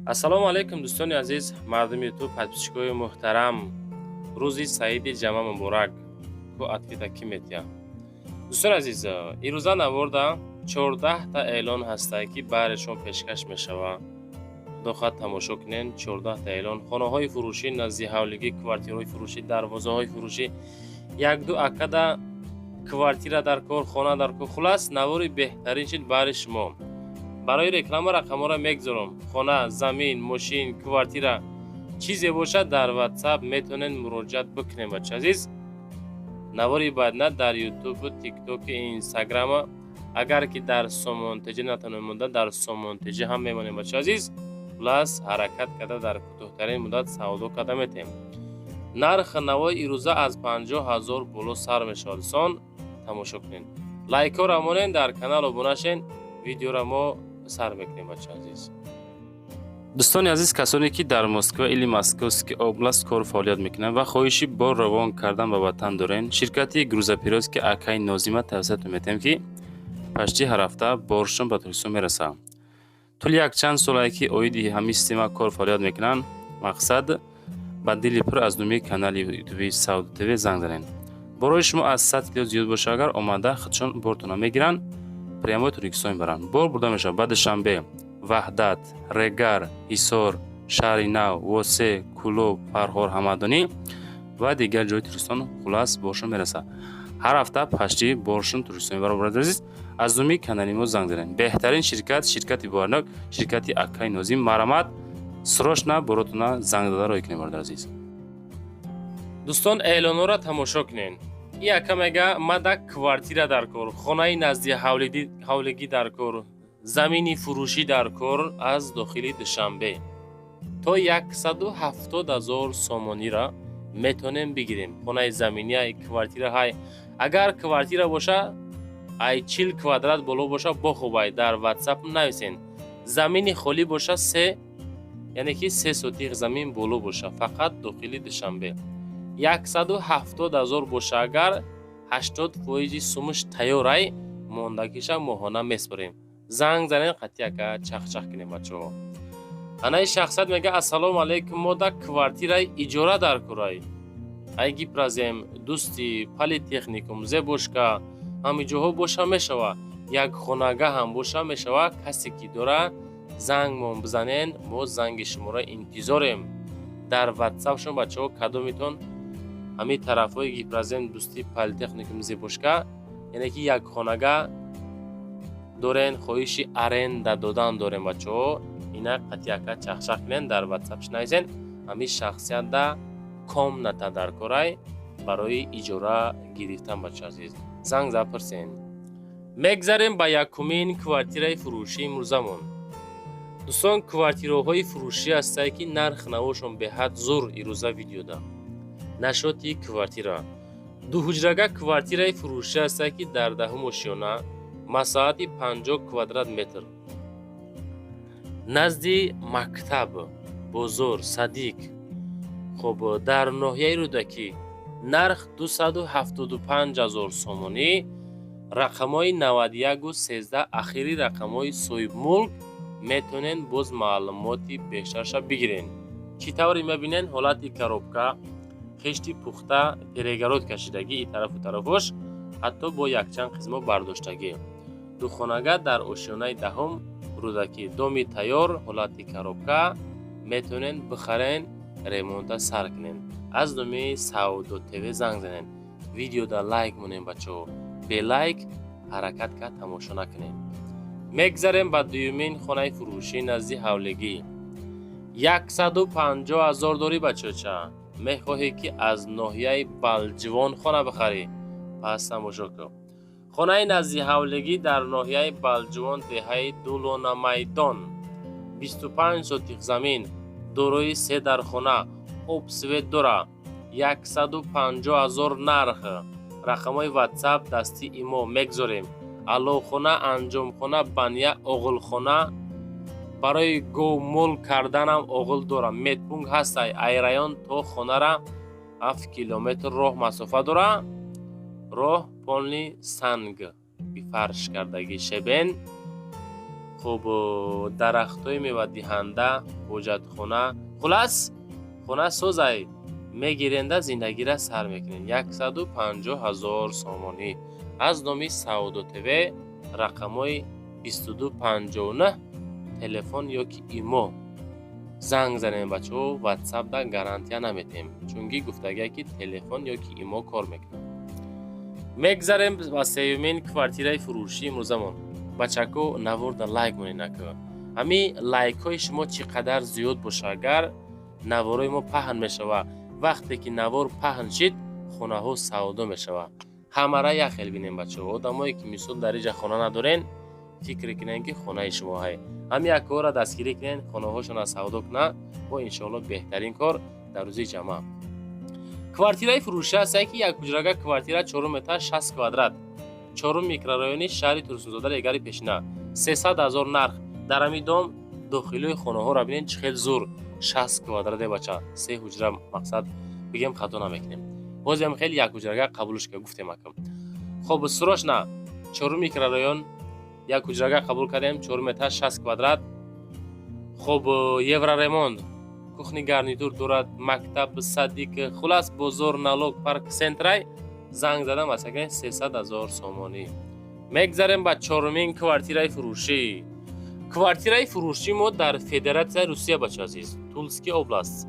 Ассалому алайкум, дӯстони азиз, мардуми Ютуб, подписчикои муҳтарам. Рӯзи саиди ҷама муборак. Ку ответа кӣ метиҳа? Дӯстони азиз, ирӯза наворда 14-та эълон ҳастае, ки баҳри шумо пешкаш мешавад. Худо хоҳад, тамошо кунен. 14-та эълон: хонаҳои фурӯшӣ назди ҳавлигӣ, квартираҳои фурӯшӣ, дарвозаҳои фурӯшӣ, якду акада квартира дар кор, хона дар кор. Хулас, навори беҳтарин шид баҳри шумо. Барои реклама рақамҳоро мегузорам. Хона, замин, мошин, квартира, чизе бошад, дар Ватсап метавонед муроҷиат бикунем. Бача азиз, навори баъдна дар Ютубу, Тиктоку, Инстаграма, агар ки дар Сомонтеҷа натавонем монда, дар Сомонтеҷа ҳам мемонем. Бача азиз, хулас, ҳаракат карда, дар кӯтоҳтарин муддат савдо карда метем. Нархи навои ирӯза аз 50 000 боло сар мешавад. Дӯстон, тамошо кунед, лайкҳоро монед, дар канал обуна шен. Видеоро мо сар мекунем, бача азиз. Дӯстони азиз, касоне ки дар Москва или Московский область кору фаъолият мекунанд ва хоҳиши бор равон кардан ба ватан дорен, ширкати грузоперевозки акаи Нозима тавсиятон метиҳем, ки почти ҳар ҳафта боршон ба Тоҷикистон мерасад. Тӯли якчанд солае ки оиди ҳамин система кор фаъолият мекунанд. Мақсад, ба дили пур аз номи канали Ютуби Савдо ТВ занг занед. Борои шумо аз 100 кило зиёд боша агар, омада худшон бортона мегиранд, прямой Тоҷикистон мебаранд. Бор бурда мешавад ба Душанбе, Ваҳдат, Регар, Ҳисор, Шаҳри Нав, Восе, Кӯлоб, Фархор, Ҳамадонӣ ва дигар ҷои Тоҷикистон. Хулас, боршон мерасад. Ҳар ҳафта почти боршон Тоҷикистон мебарад. Бародари азиз, аз номи канали мо занг занед. Беҳтарин ширкат, ширкати боварнок, ширкати акаи Нозим. Марамат, срочно боротона занг зада роҳӣ кунед, бародари азиз. Дӯстон, эълонҳоро тамошо кунед. И ака мега: мада квартира дар кор, хонаи назди ҳавлигӣ дар кор, замини фурӯшӣ дар кор аз дохили Душанбе. То 170 000 сомониро метавонем бигирем. Хонаи заминӣ, квартираҳай. Агар квартира боша, ай 40 квадрат боло боша, бохубай, дар Ватсап нависен. Замини холӣ боша, се, яъне ки 3 сотих замин боло боша, фақат дохили Душанбе. 170 000 боша агар, 80 фоизи сумуш тайёрай, мондагиша моҳона меспорем. Занг занем, қатъи ака чахчах кунем, бачаҳо. Анаи шахсият мега: «Ассалому алайкум, мода квартираи иҷора дар курай, ай Гипрозем, Дӯстӣ, Политехникум, Зебошка, ҳамин ҷоҳо боша мешава, як хонага ҳам боша мешава. Касе ки дора, зангмон бизанен, мо занги шуморо интизорем». Дар Ватсапшон, бачаҳо, кадомитон ҳамин тарафҳои Гипрозем, Дӯстӣ, Политехникум, Зебошка, яъне ки як хонага дорен, хоҳиши аренда додан дорем, бачаҳо, ина қатъи ака чахчах кунен, дар Ватсапш нависен. Ҳамин шахсиятда комната дар корай барои иҷора гирифтан. Бача азиз, занг зад, пурсен. Мегзарем ба якумин квартираи фурӯшии имрӯзамон. Дӯстон, квартираҳои фурӯшӣ ҳастае, ки нарх навошон беҳад зур. Ирӯза видеода нашоти квартира: дуҳуҷрага квартираи фурӯшӣ ҳастае, ки дар даҳум ошёна, масоҳати 50 квадрат метр, назди мактаб, бозор, садик, хуб, дар ноҳияи Рӯдакӣ, нарх 275 000 сомонӣ, рақамҳои 91-13 ахири рақамҳои соҳибмулк. Метавонед боз маълумоти бештарша бигирен. Чӣ тавре мебинен, ҳолати коробка, хишти пухта, перегород кашидагӣ и тарафу тарафош, ҳатто бо якчанд қисмо бардоштагӣ. Духонага дар ошёнаи даҳум, Рӯдакӣ, доми тайёр, ҳолати коробка. Метавонед бихарен, ремонта сар кунед. Аз номи Савдо ТВ занг занед. Видеода лайк монем, бачаҳо, бе лайк ҳаракат кард тамошо накунед. Мегзарем ба дуюмин хонаи фурӯшӣ назди ҳавлигӣ. 150 000 дорӣ, бачоча, мехоҳӣ, ки аз ноҳияи Балҷувон хона бихарӣ? Пас тамошо кун. Хонаи назди ҳавлигӣ дар ноҳияи Балҷувон, деҳаи Дулонамайдон, 25 сотих замин, дорои се дархона, об, свет дора, 150 000 нарх. Рақамҳои Ватсап дасти имо мегзорем. Аловхона, анҷомхона, баня, оғилхона, барои говмол карданам оғил дорам. Медпункт ҳастай. Ай район то хонара 7 километр роҳ масофа дора. Роҳ полный санг, фарш кардагӣ, щебень. Хуб, дарахтҳои мевадиҳанда, ҳоҷатхона, хулас, хона созай, мегиренда, зиндагира сар мекунед. 150 000 сомонӣ аз номи Савдо ТВ, рақамҳои 2259 телефон ёки имо занг занем. Бачаҳо, Ватсапда гарантия наметем, чунки гуфтагия, ки телефон ёки имо кор мекунад. Мегзарем ба сеюмин квартираи фурӯшӣ имрӯзамон. Бачако, наворда лайк монед нака. Ҳами лайкҳои шумо чӣ қадар зиёд боша, агар наворои мо паҳн мешава. Вақте ки навор паҳн шид, хонаҳо савдо мешава. Ҳамара як хел бинем, бачаҳо. Одамое ки, мисол, дар иҷа хона надорен, фикр кунен, ки хонаи шумо ҳай. Ҳами яккора дастгирӣ кунен, хонаҳошона савдо куна бо, иншоалло, беҳтарин кор дар рӯзи ҷамъа. Квартираи фурӯшӣ ҳастае, ки як ҳуҷрага квартира, чорум этаж, 60 квадрат, чорум микрорайони шаҳри Турсунзода, Регари пешина, 300 000 нарх. Дар ҳами дом дохилиҳои хонаҳоро бинед, чӣ хел зур. 60 квадрате, бача, се ҳуҷра, мақсад, бигем, хато намекунем. Бозиам хеле як ҳуҷрага қабулш ка гуфтем, акам. Хоб, срочно чорум микрорайон, як ҳуҷрага қабул кардем, чорум этаж, 60 квадрат. Хоб, евроремонт, кухни гарнитур дорад, мактаб, садик, хулас, бозор, налог, парк, центрай. Занг задам, асаган 300 000 сомонӣ. Мегзарем ба чорумин квартираи фурӯшӣ. Квартираи фурӯшӣ мо дар Федератсияи Русия, бача азиз, Тульский область,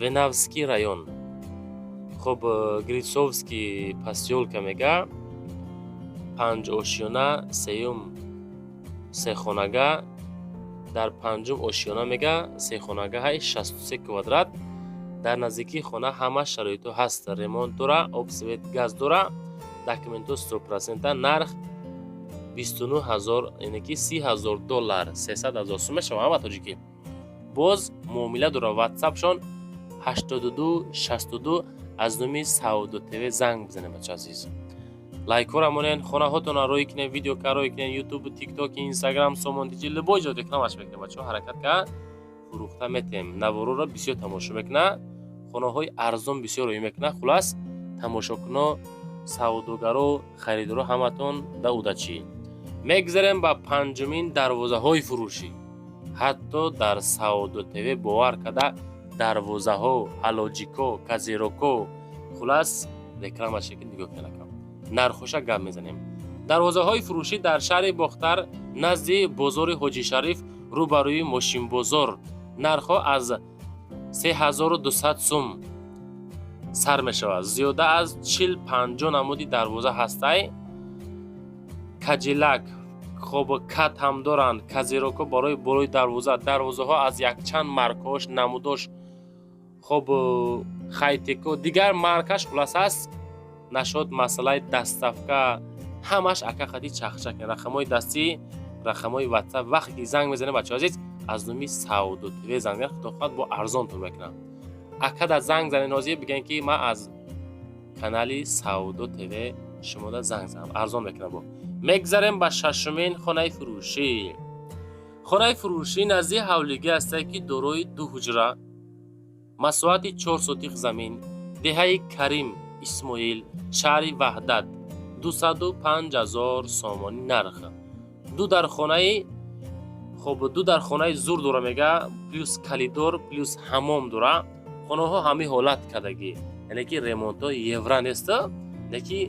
Венавский район, хоб, Грицовский посёлка мега, панҷ ошёна, сеюм, сехонага. Дар панҷум ошёна мега, сехонага ҳай, 63 квадрат. Дар наздикии хона ҳама шароитҳо ҳаст, ремонт дора, об, свет, газ дора, документҳо 100%. Нарх 29 000, яъне ки 30 000 доллар, 300 000 сум мешава ҳама тоҷикӣ. Боз муомила дора, Ватсапшон 82 62. Аз номи Савдо ТВ занг бизанем. Бача азиз, лайкҳоро монен, хонаҳотонро рӯй кунен, видеока рӯй кунен, Ютуб, Тикток, Инстаграм, Сомон Тиҷи, любой ҷо рекламаш мекунем. Бачаҳо, ҳаракат ка, фурӯхта метем. Навороро бисёр тамошо мекуна, хонаҳои арзон бисёр рӯй мекуна. Хулас, тамошокуно, савдогаро, харидоро, ҳаматон да удачи. Мегзарем ба панҷумин дарвозаҳои фурӯшӣ. Ҳатто дар Савдо ТВ, бовар карда, дарвозаҳо, ҳалоҷико, козырёк о, хулас, рекламаше ки нигоҳ кунакам, нархоша гап мезанем. Дарвозаҳои фурӯшӣ дар шаҳри Бохтар, назди бозори Ҳоҷишариф, рӯбарӯи мошинбозор. Нархҳо аз 3200 сум сар мешавад. Зиёда аз 40-50 намуди дарвоза ҳастай. Кадилак, хоб, кат ҳам доранд, козырёк о барои болои дарвоза. Дарвозаҳо аз якчанд маркаош, намудош, хоб, хайтеко, дигар маркаш, хулас, аст. Нашод масъалаи доставка ҳамаш ака хади чахчак. Рақамҳои дастӣ, рақамҳои Ватсап. Вақте ки занг мезанем, бачаҳо азиз, аз номи Савдо ТВ занг мезанем, худо хоҳад, бо арзонтон мекунам. Акада занг занен ҳозир, бигӯен, ки ман аз канали Савдо ТВ шумода занг занам, арзон мекунам. Бо мегзарем ба шашумин хонаи фурӯшӣ. Хонаи фурӯшӣ назди ҳавлигӣ ҳастае, ки дорои ду ҳуҷра, масоҳати 4 сотих замин, деҳаи Карим Исмоил, шаҳри Ваҳдат, 205 000 сомонӣ нарх. Ду дархонаи, хоб, ду дархонаи зур дора мега, плюс коридор, плюс ҳамом дора. Хонаҳо ҳамин ҳолат кардагӣ, яъне ки ремонтҳо евро неста, леки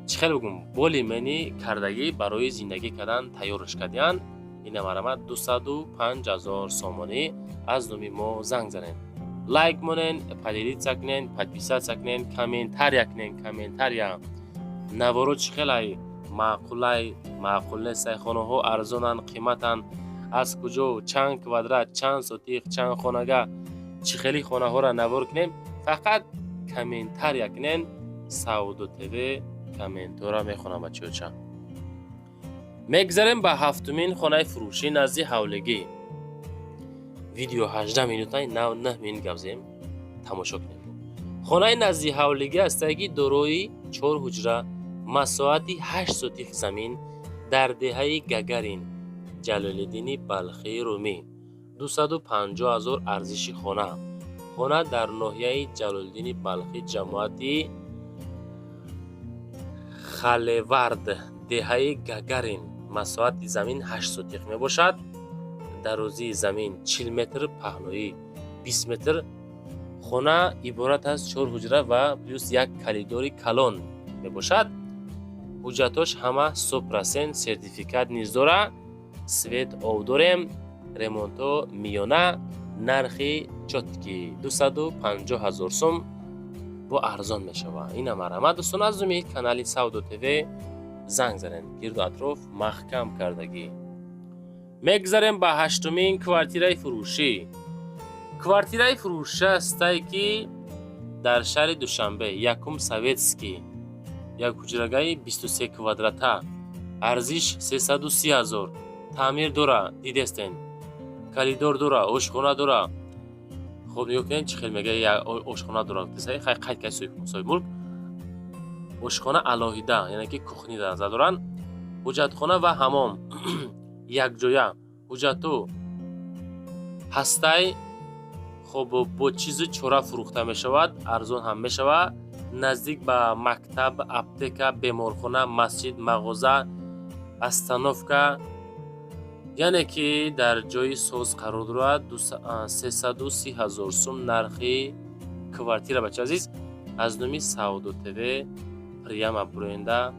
чӣ хеле бигӯм, более-менее кардагӣ, барои зиндагӣ кардан тайёрш кардиянд. Ина, марҳамат, 205 000 сомонӣ. Аз номи мо занг занед, лайк монен, поделиться кунен, подписаться кунен, комментария кунен. Комментария наворо чӣ хелай, маъқулай, маъқул нестай, хонаҳо арзонанд, қиматанд, аз куҷо, чанд квадрат, чанд сотих, чанд хонага, чӣ хели хонаҳоро навор кунем, фақат комментария кунен. Савдо ТВ комментора мехонам, бачаёча. Мегзарем ба ҳафтумин хонаи фурӯшӣ назди ҳавлигӣ. Видео 18 минута, 9 минут гап зем, тамошо кунем. Хонаи назди ҳавлигӣ ҳастае, ки дорои чор ҳуҷра, масоҳати 8 сотих замин, дар деҳаи Гагарин, Ҷалолиддини Балхии Румӣ, 250 000 арзиши хона. Хона дар ноҳияи Ҷалолиддини Балхӣ, ҷамоати Халевард, деҳаи Гагарин. Масоҳати замин 8 сотиқ мебошад. Дарозии замин 40 метр, паҳноӣ 20 метр. Хона иборат аз 4 ҳуҷра ва плюс як коридори калон мебошад. Ҳуҷҷатош ҳама 100% сертификат низ дора. Свет об дорем, ремонто миёна, нархи чёткий 250 000 сум бо арзон мешавад. Ина марҳамат дӯстон, аз номи канали Савдо ТВ занг занед. Гирду атроф маҳкам кардагӣ. Мегзарем ба ҳаштумин квартираи фурӯшӣ. Квартираи фурӯшӣ ҳастае, ки дар шаҳри Душанбе, якум Советский, як ҳуҷрагаи 23 квадрата, арзиш 330 000, таъмир дора, дидестен, коридор дора, ошхона дора. Хоб, нигоҳ кунед, чӣ хел мега, ошхона дора. Хай, қайд кард соҳибмулк, ошхона алоҳида, яъне ки кухня дар назар доранд, ҳуҷҷатхона ва ҳамом якҷоя. Ҳуҷҷату ҳастай. Хоб, бо чизу чора фурӯхта мешавад, арзон ҳам мешавад. Наздик ба мактаб, аптека, беморхона, масҷид, мағоза, остановка, яъне ки дар ҷои соз қарор дорад. 330 000 сум нархи квартира. Бача азиз, аз номи Савдо ТВ прямо буроенда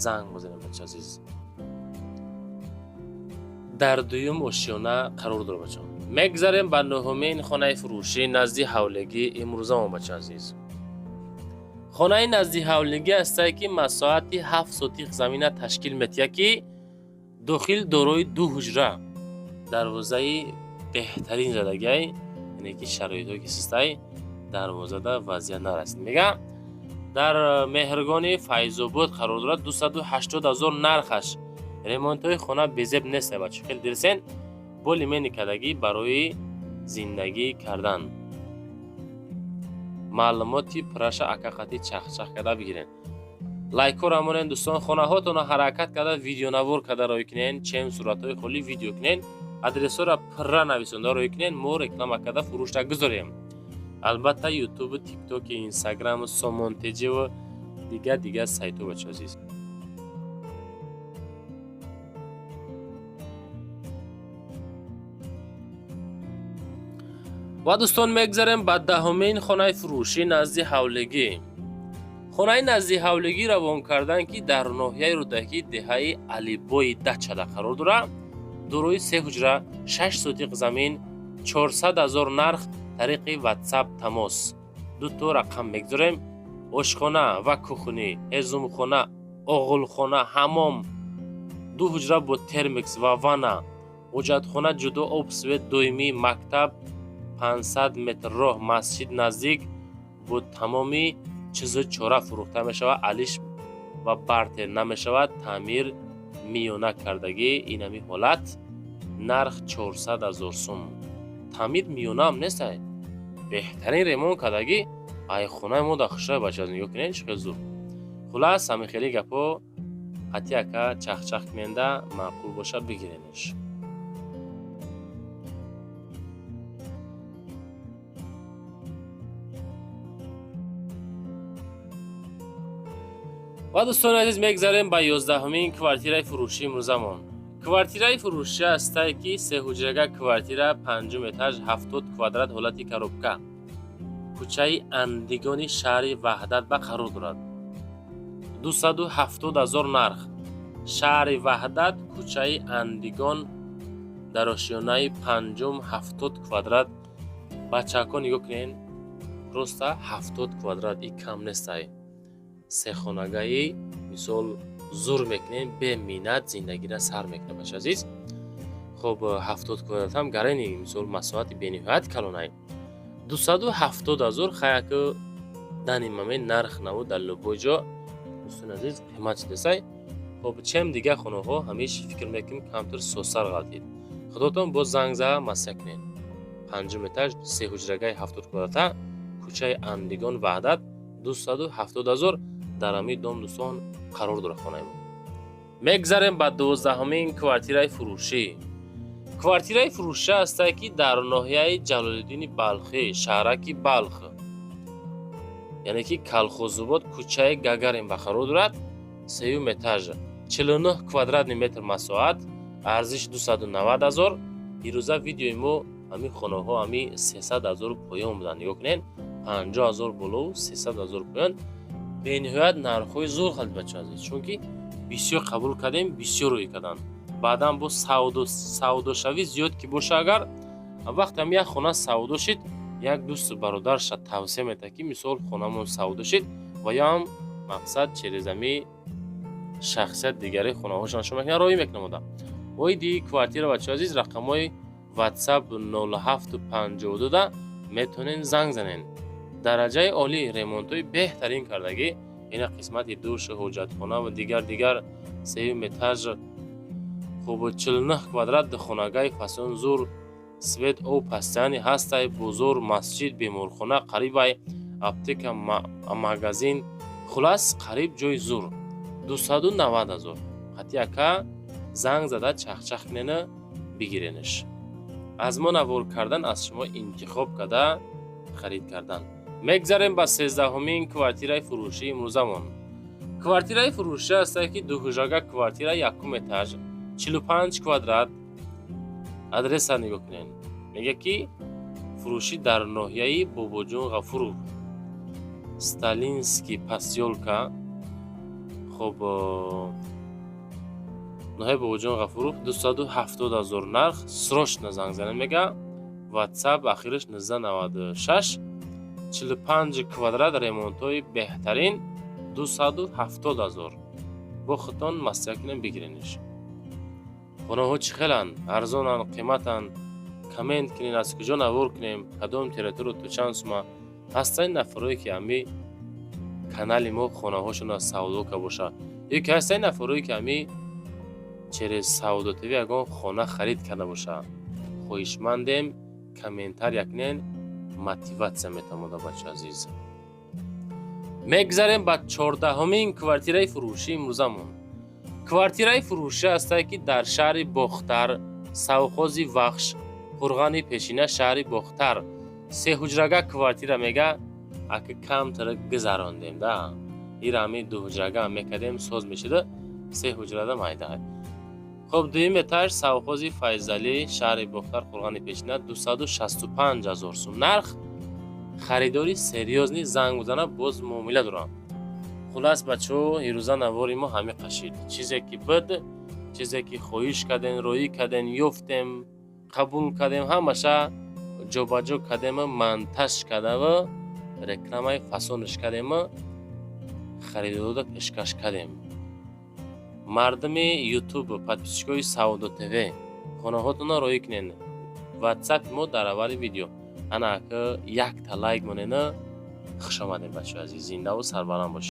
занг бизанем. Бача азиз, дар дуюм ошёна қарор дорад. Бача, мегзарем ба нуҳумин хонаи фурӯшӣ назди ҳавлигӣ имрӯзамо. Бача азиз, хонаи назди ҳавлигӣ ҳастае, ки масоҳати 7 сотиқ замина ташкил метиҳад, ки дохил дорои ду ҳуҷра, дарвозаи беҳтарин задагиай, яъне ки шароитҳое ки систай, дарвозада вазъият нарасид мега. Дар Меҳргони Файзобод қарор дорад. 280 000 нархаш. Ремонтҳои хона безеб нест, бача, хеле дилсен болимени кардагӣ барои зиндагӣ кардан. Маълумоти пурраша акақати чахчах карда бигирен. Лайкҳоро монен, дӯстон. Хонаҳотонро ҳаракат карда видеонавор карда рӯй кунен, чем суратҳои холӣ видео кунен. Адресҳоро пурра нависонда рӯй кунен, мо реклама карда фурӯшта гузорем. Албатта, ютубу, тиктоки, инстаграму, Сомон ТЖву дигар дигар сайтҳо. Бача азиз, ва дӯстон, мегзарем ба даҳумин хонаи фурӯшӣ назди ҳавлигӣ. Хонаи назди ҳавлигӣ равон кардан, ки дар ноҳияи Рӯдакӣ, деҳаи Алибои Дачада қарор дорад. Дорои се ҳуҷра, 6 сотиқ замин, 400 000 нарх, тариқи ватсап тамос. Дуто рақам мегузорем. Ошхона ва кухня, ҳезумхона, оғулхона, ҳамом, ду ҳуҷра бо термикс ва ванна, ҳоҷатхона ҷудо, об, свет доимӣ, мактаб 500 метр роҳ, масҷид наздик, бо тамоми чизу чора фурӯхта мешавад. Алиш ва бартер намешавад. Таъмир миёна кардагӣ. Инами ҳолат, нарх 400 000 сум. Таъмир миёнаам нестай, беҳтарин ремонт кардагӣ. Ай хонаи мо дар хушрай, бача, нигоҳ кунед, чӣ хел зур. Хулас, ҳамин хели гапҳо қатъи ака чахчах куненда, маъқул бошад, бигиренеш. Ва дӯстони азиз, мегзарем ба 11-умин квартираи фурӯшии имрӯзамон. Квартираи фурӯшӣ ҳастае, ки сеҳуҷрага квартира, панҷум этаж, 70 квадрат, ҳолати коробка, кӯчаи Андигони шаҳри Ваҳдат ба қарор дорад. 270 000 нарх. Шаҳри Ваҳдат, кӯчаи Андигон, дар ошёнаи панҷум, 70 квадрат. Бачаҳако, нигоҳ кунед, просто 70 квадрат и кам нестай. Сехонагаи мисол зур мекунем, беминнат зиндагиро сар мекунем, бача азиз. Хоб, 70 квадрат ҳам гарени, мисол, масоҳати бениҳоят калонай. 270 000 хаяку дани мамин нарх наву дар любой ҷо, дӯстони азиз, қимат шудесай. Хоб, чем дигар хонаҳо ҳамеш фикр мекунем, камтар созтар ғалтид. Худотон боз занг зада масия кунед. Панҷум этаж, сеҳуҷрагаи 70 квадрата, кӯчаи Андигон, Ваҳдат, 270 000. Дар ҳамин дом, дӯстон, қарор дорад хонаи мо. Мегзарем ба 12-умин квартираи фурӯшӣ. Квартираи фурӯшӣ ҳастае, ки дар ноҳияи Ҷалолиддини Балхӣ, шаҳраки Балх, яъне ки Калхозобод, кӯчаи Гагарин ба қарор дорад. Сеюм этаж. 49 квадратный метр масоҳат, арзиш 290 ҳазор. Дирӯза видеои мо ҳамин хонаҳо ҳами 300 ҳазор поён буданд. Нигоҳ кунед, 50 ҳазор болову 300 ҳазор поён. Бениҳоят нархҳои зур халид, бачаҳо азиз, чунки бисёр қабул кардем, бисёр рӯй карданд. Баъдан бо савдошавӣ зиёд ки боша, агар вақте ҳам як хона савдо шид, як дӯсту бародарша тавсия метаҳад, ки мисол хонамон савдо шид, ва ёам мақсад через ами шахсият дигаре хонаҳошон шумо мекунад, роҳӣ мекунам одам. Оиди квартира, бачаҳо азиз, рақамҳои WhatsApp 0752 да метавонед занг занед. Дараҷаи олӣ, ремонтҳои беҳтарин кардагӣ. Ина қисмати душ, ҳоҷатхона ва дигар дигар. Сеюм этаж. Хуб, 49 квадрат хонагаи фасон зур, свет, об постоянный ҳастай, бозор, масҷид, беморхона қарибай, аптека, магазин, хулас, қариб ҷои зур. 290 ҳазор. Қатъи ака занг зада чахчах кунена, бигиренаш. Аз мо навор кардан, аз шумо интихоб карда харид кардан. Мегзарем ба 13-ҳумин квартираи фурӯшии имрӯзамон. Квартираи фурӯшӣ ҳастае, ки дуҳуҷрага квартира, якум этаж, 45 квадрат. Адреса нигоҳ кунед. Мегӯяд, ки фурӯшӣ дар ноҳияи Бобоҷон Ғафуров, Сталинский посёлка. Хуб, ноҳияи Бобоҷон Ғафуров, 270 ҳазор нарх, срочно занг занед, мега. WhatsApp ахираш 1996, 45 квадрат, ремонтҳои беҳтарин, 270 ҳазор. Бо худтон маслиҳат кунем, бигирениш. Хонаҳо чӣ хеланд? Арзонанд, қиматанд? Коммент кунед, аз куҷо навор кунем, кадом территория, то чанд сума. Ҳастанд нафарое, ки ҳами канали мо хонаҳошонро савдо карда бошад, ё ки ҳастанд нафарое, ки ҳами через Савдо ТВ ягон хона харид карда бошад. Хоҳишмандем, комментария кунед, мотиватсия метавонад, бача азиз. Мегзарем ба 14-ҳумин квартираи фурӯшии имрӯзамон. Квартираи фурӯшӣ ҳастае, ки дар шаҳри Бохтар, совхози Вахш, қурғани пешина, шаҳри Бохтар, сеҳуҷрага квартира. Мега, ака, камтара гузарондем да, ира ҳами дуҳуҷрага мекардем, соз мешуда, се ҳуҷрада майда. Хуб, дуюм этаж, совхози Файзалӣ, шаҳри Бохтар, қурғани пешина, 265 ҳазор сум нарх. Харидори серьёзный занг бизана, боз муомила дорам. Хулас, бачаҳо, ирӯза навори мо ҳами қашид. Чизе ки буд, чизе ки хоҳиш кардем, роӣ кардем, ёфтем, қабул кардем, ҳамаша ҷобаҷо кардему монтаж кардаву рекламаи фасонаш кардему харидорода пешкаш кардем. Мардуми Ютуб, подписчикои Савдо ТВ, хонаҳотонро роӣ кунед. Ватсапи мо дар аввали видео. Ана ака, якта лайк монена. Хушомадем, бачаҳои азиз, зиндаву сарбаланд бошед.